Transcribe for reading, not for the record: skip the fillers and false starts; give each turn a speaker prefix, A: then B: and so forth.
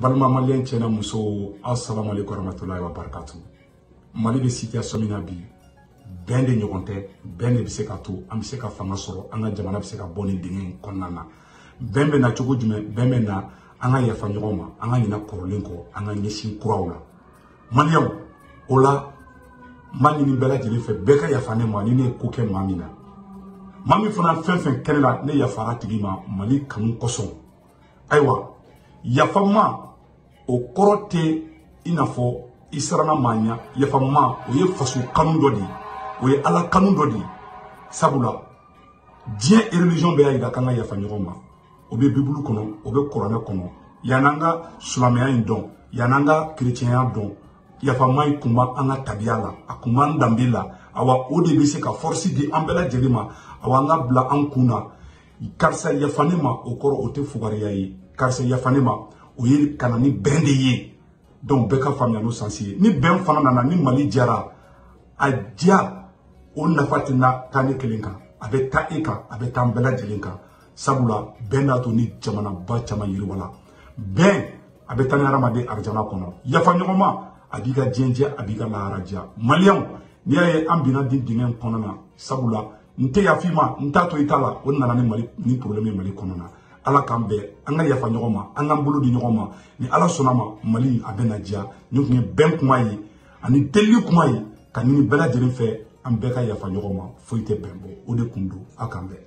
A: Balima malien cɛ n'a muso, assalamu alaikum warahmatullahi wabarakatuh. Mali bɛ situation min na bi, bɛn de ɲɔgɔn tɛ, bɛn de bɛ se ka to an bɛ se ka fanga sɔrɔ, an ka jamana bɛ se ka bɔ nin dingɛ in kɔnɔna na. Bɛn bɛ na cogo jumɛn? Bɛn bɛ na an ka yafa ɲɔgɔn ma, an ka ɲinɛ kɔrɔlen kɔ, an ka ɲɛsin kuraw la. Maliyɛnw, o la n b'a ɲini bɛɛ lajɛlen fɛ, bɛɛ ka yafa ne ma ni ne ye ko kɛ maa min na. Maa min fana fɛn fɛn kɛnɛ la, ne yafara tigi ma Mali kanu kosɔn. Ayiwa, yafama o kɔrɔ tɛ i n'a fɔ i siranna maa ɲɛ. Yafama o ye faso kanu dɔ de ye, o ye Ala kanu dɔ de ye. Sabula diɲɛ religion bɛɛ y'a jira k'an ka yafa ɲɔgɔn ma. O bɛ Bibulu kɔnɔ, o bɛ Kuranɛ kɔnɔ. Yan'an ka silamɛya in dɔn, yan'an ka kerecɛnya dɔn, yafama in kun b'an ka tabiya la, a kun b'an danbe la. Awa o de bɛ se ka force di an bɛɛ lajɛlen ma. Awa an ka bila an kun na, karisa yafa ne ma, o kɔrɔ o tɛ fugariya ye. Karisa yafa ne ma, o ye ka na ni bɛn de ye. Donc bɛɛ ka faamuya n'o sansi ye. Ni bɛn fana nana, ni Mali jara, a diya o nafa tɛna taa ne kelen kan, a bɛ taa e kan, a bɛ taa an bɛɛ lajɛlen kan. Sabula bɛn n'a to ni jamanaba caman yiriwala. Bɛn a bɛ taa ni hadamaden arijana kɔnɔ. Yafa ɲɔgɔn ma, a b'i ka diɲɛ diya, a b'i ka lahara diya. Maliyɛnw, n'i y'a ye an binna di dingɛ in kɔnɔna na, sabula n tɛ yafa i ma, n t'a to i ta la, o nana ni Mali ni problème ye Mali kɔnɔna na. Ala k'an bɛn, an ka yafa ɲɔgɔn ma, an k'an bolo di ɲɔgɔn ma. Ni Ala sɔnna ma, Mali a bɛ na diya. Nin tun ye bɛn kuma ye ani delili kuma ye ka ɲini bɛɛ lajɛlen fɛ, an bɛɛ ka yafa ɲɔgɔn ma, foyi tɛ bɛn bɔ. O de kun don. Aw k'an bɛn.